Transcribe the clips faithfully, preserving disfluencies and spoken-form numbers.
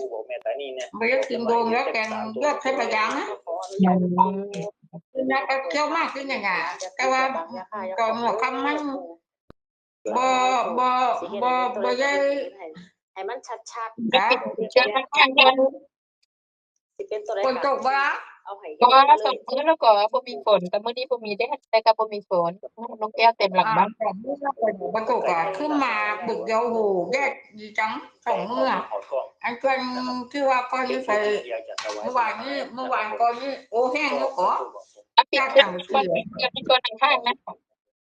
ปู่บอกแม่ตานีเนี่ย บ่อยากกินโดนแล้วแกงเลือดใส่ปลาย่างนะ อืม กินแล้วก็เคี้ยวมากขึ้นอย่างเงี้ย แต่ว่าตอนหัวค่ำมัน บ่ บ่ บ่ บ่ได้ ให้มันชัดๆ จ้ะ เชื่อข้างๆ กัน สิเป็นตัวใด ฝนตกบ่ เอาให้ บ่ เห็นเลย สองมื้อแล้วก็บ่มีฝน แต่มื้อนี้บ่มีแดด แต่ก็บ่มีฝน นกแก้วเต็มหลังบ้าน อ่า สองมื้อแล้วก็บ่ตกอ่ะ ขึ้นมาบึกเดียว โอ้โห แดดดีจัง สองมื้ออ่ะ อันเพื่อนที่ว่าก่อนนี้ไป เมื่อวานนี้ เมื่อวานก่อนนี้ โอ้ แห้งแล้วก็ อ่ะ ปิดเครื่องก่อน ปิดเครื่องก่อน ข้างๆ นะ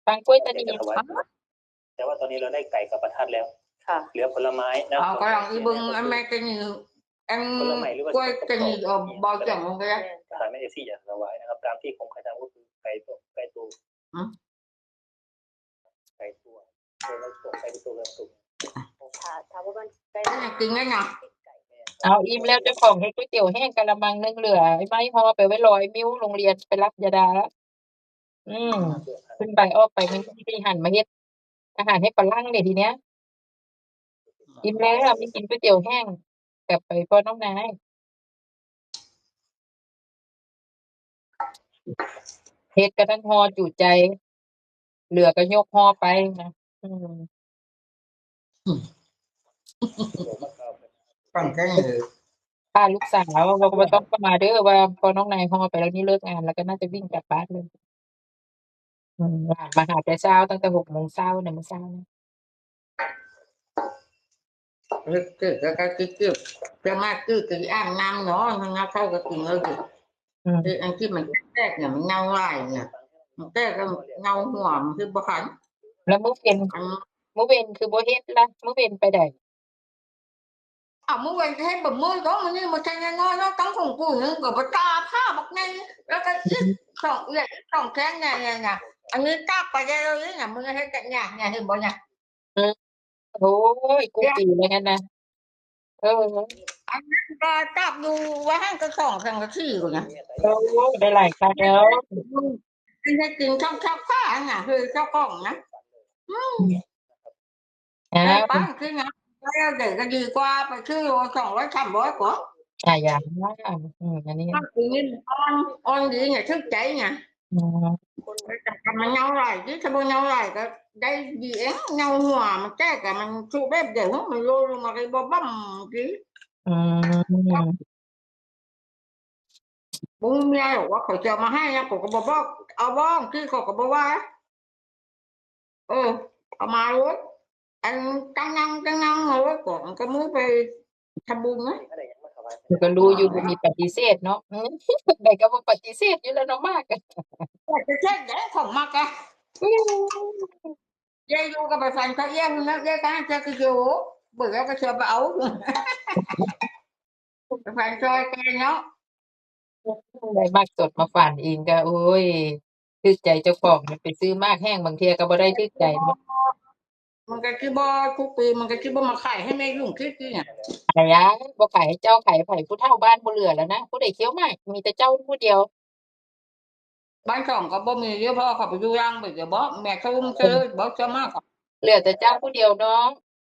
ฟังกล้วยตานี แต่ว่าตอนนี้เราได้ไก่กับประทัดแล้ว ค่ะ เหลือผลไม้นะ เอา กำลังอีเบิ่ง อันแม่ตานี อัน ผลไม้หรือว่า กล้วยตานี เอาเบาจังลงไปแล้ว ตามแม่เอฟซีอยากถวายนะครับ ตามที่ผมเคยทำก็คือไก่ตัว ไก่ตัว อืม ไก่ตัว ไก่ตัว ไก่ตัว ถ้า ถ้าว่ามันไก่ อันนี้กินได้ไง เอา อิ่มแล้ว เจ้าของเฮ็ดก๋วยเตี๋ยวแห้งกะละมังหนึ่งเหลือ ไอ้ไม้ห่อไปไว้รอไอ้มิวโรงเรียนไปรับยาดาแล้ว อืม ขึ้นไปออกไปมันก็สิหันมาเฮ็ดอาหารให้ฝรั่งเด้ทีเนี้ย อิ่มแล้ว มีกินก๋วยเตี๋ยวแห้ง กลับไปป้อนน้องนาย เฮ็ดกะทั้งห่อจุใจ เหลือกะยกห่อไปนะ อืม ฟังแค่นี้ พาลูกสาว เราก็บ่ต้องมาเด้อ ว่าพอน้องนายห่อไปแล้วนี่เลิกงานแล้วก็น่าจะวิ่งกลับบ้านเลย อืม หลานมาหาแต่เช้า ตั้งแต่หกโมงเช้าเนี่ย มื้อเช้าเนี่ย เฮ็ดเกิดแล้วก็คิดเกิด จะมาคือกินอาบน้ำเนาะ มันเอาเข้าก็กินเลยสิ อืม คืออันที่มันแตกเนี่ย มันเน่าหลายเนี่ย มันแตกแล้วเน่าหัว มันคือบ่คัน แล้วมื้อเว็น อัน มื้อเว็นคือบ่เฮ็ดละ มื้อเว็นไปใด อ้าว มื้อเว็นเฮ็ดบ่มื้อก็มื้อนี้มื้อแทงน้อยๆ เนาะ ตั้งของกูนึงก็บ่ตาผ้าบักแน่ แล้วก็อีกสองเอื้อย อีกสองแข้งเนี่ย เนี่ย เนี่ย อันนี้ตากไปได้เลยเนี่ย มึงเฮ็ดแต่เนี่ย เนี่ย เห็นบ่เนี่ย อืม โอ้ย กูปีแล้วนั่นนะ เออ อันนั้นก็ตากอยู่ว่าหั่นก็สองแข้งก็สี่กูนะ โอ้ ได้หลายคักแล้ว มันให้กินช่องๆ ผ้าน่ะ คือเจ้าของนะ อืม อ่า ไปบ้านคือนะ แล้วเดี๋ยวก็ดีกว่าไปซื้อโลสองร้อยสามร้อยกว่า อ่ะ อย่างว่า อืม อันนี้ ก็คือนี่มันอ่อน อ่อนดีเนี่ย ชื่นใจเนี่ย อืม แต่ถ้ามันเน่าหลาย ที่ถ้าบ่เน่าหลายก็ได้ดีเอง เน่าหัว มันแตกอะ มันสุกแบบเดียว มันโลลงมาเลยบ่บ่มดี อืม บ่มีเมียหรอกว่าเขาจะเอามาให้นะ เขาก็บ่บอก เอาบ่ ที่เขาก็บ่ว่า เออ เอามาโลด อันตั้งนั่ง ตั้งนั่งมาโลด ก่อนก็มื้อไปทำบุญนะ มันก็รู้อยู่ บ่มีปฏิเสธเนาะ อืม ใดก็บ่ปฏิเสธอยู่แล้วเนาะ มากอะ ปฏิเสธได้ของมากอะ อืม ยายอยู่กับไปฝันเขาเอี้ยงนะ ยายก็ให้เจ้าก็อยู่ เบื่อก็ชวนไปเอา ไปฝันซอยแกเนาะ ได้มักสดมาฝันเองก็ โอ้ย ถืกใจเจ้าของ มันไปซื้อมากแห้ง บางเทื่อก็บ่ได้ถืกใจเนาะ มันก็สิบ่ ทุกปีมันก็สิบ่มาขายให้แม่ลุงคิดนี่น่ะ อะไรอะ บ่ขายให้เจ้า ขายให้ไผ ผู้เฒ่าบ้านบ่เหลือแล้วนะ ผู้ใดเคี้ยวหมาก มีแต่เจ้าผู้เดียว บ้านช่องก็บ่มีเยอะ เพราะว่าเขาไปอยู่ย่างไปเดี๋ยวบ่ แม่เขาอุ้มเจอบ่ เจ้ามาก เหลือแต่เจ้าผู้เดียวเนาะ